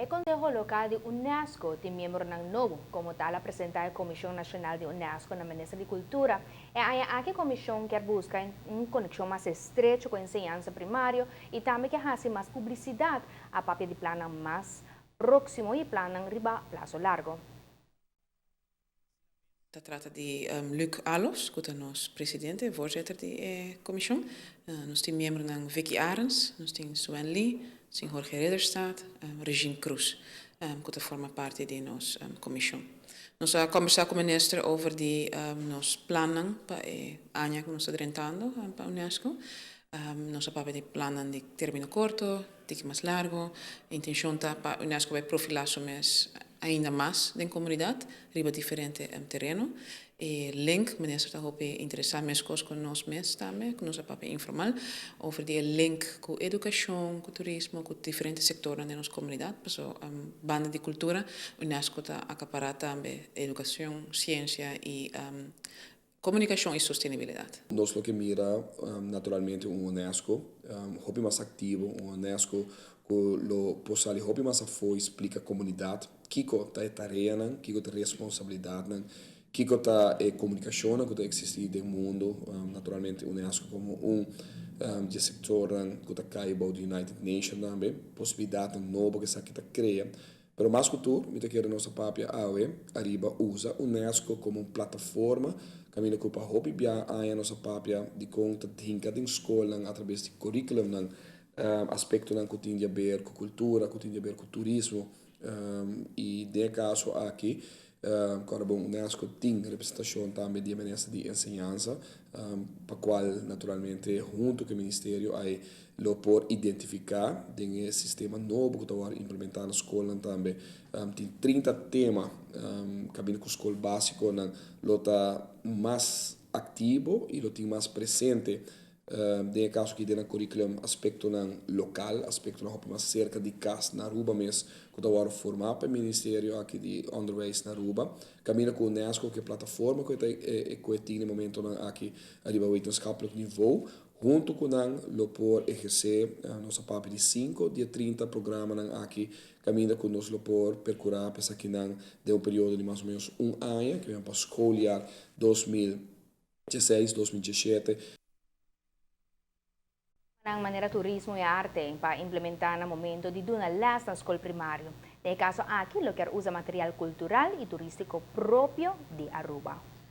E Conseho Local di UNESCO tin miembronan nobo, como tal a presenta e Comision Nacional di UNESCO na Minister di Cultura. E aña aki e comision kier busca un conexion mas estrecho cu enseñansa primario y tambe kier haci mas publicidad, a papia di plannan mas proximo y plannan riba plazo largo. Ta trata di Luc Alofs, ku ta nos presidente, voorzitter di e komishon. Nos tin miembronan Vicky Arens, nos tin Suen Lee, nos tin Jorge Ridderstaat, Regine Cruz, ku ta forma parti di nos komishon. Nos a kombersá ku minister over di nos plannan pa e aña ku nos ta drentando pa UNESCO. Nos a papia di plannan di término korto, tiki mas largo. E intenshon ta pa UNESCO bai profilá su mes ainda mas den komunidat riba diferente tereno. E link, minister ta hopi interesá meskos ku nos mes tambe, ku nos a papia informal over di e link ku edukashon, ku turismo, ku diferente sektornan den nos komunidat. Paso banda di kultura, UNESCO ta akapará tambe edukashon, siensia i komunikashon i sostenibilidat. Nos lo ke mira naturalmente un UNESCO hopi mas aktivo, un UNESCO ku lo por sali hopi mas afó i splika komunidat kiko ta e tareanan, kiko ta e responsabilidatnan, kiko ta e komunikashonnan ku ta eksistí den mundu. Naturalmente UNESCO komo un di e sektornan ku ta kai bou di United Nation tambe, posibilidatnan nobo ku esaki ta krea. Pero mas ku tur, mi ta kere nos a papia awe ariba usa UNESCO komo un plataforma kaminda ku pa hopi bia aña nos a papia di kon ta hinka den skolnan atrabes di kurikulumnan aspektonan ku tin di aber ku kultura, ku tin di aber ku turismo i den e kaso aki Kòrda bon, UNESCO tin representashon tambe di e Minister di Enseñansa, pa kual naturalmente huntu ku e ministerio ai lo por identifiká den e sistema nobo ku ta wòrdu implementá na skolnan tambe. Tin 30 tema kaminda ku skol básikonan lo ta mas aktivo i lo tin mas presente. Den e kaso aki den nan curriculum aspectonan local, aspectonan hopi mas cerca di cas na Aruba mes cu ta worde forma pa e ministerio aki di onderwijs na Aruba. Caminda cu UNESCO cu e plataforma cu e ta cu e tin na e momentonan aki ariba wetenschappelijk niveau, hunto cu nan lo por eherce, nos a papia di cinco di e 30 programanan aki caminda cu nos lo por percura pa esakinan den un periodo di mas o menos un aña, cu pa schooljaar 2016, 2017. Nan manera turismo y arte pa implementa na momento di duna les na scol primario. Den e caso aki lo kier usa material cultural y turistico propio di Aruba.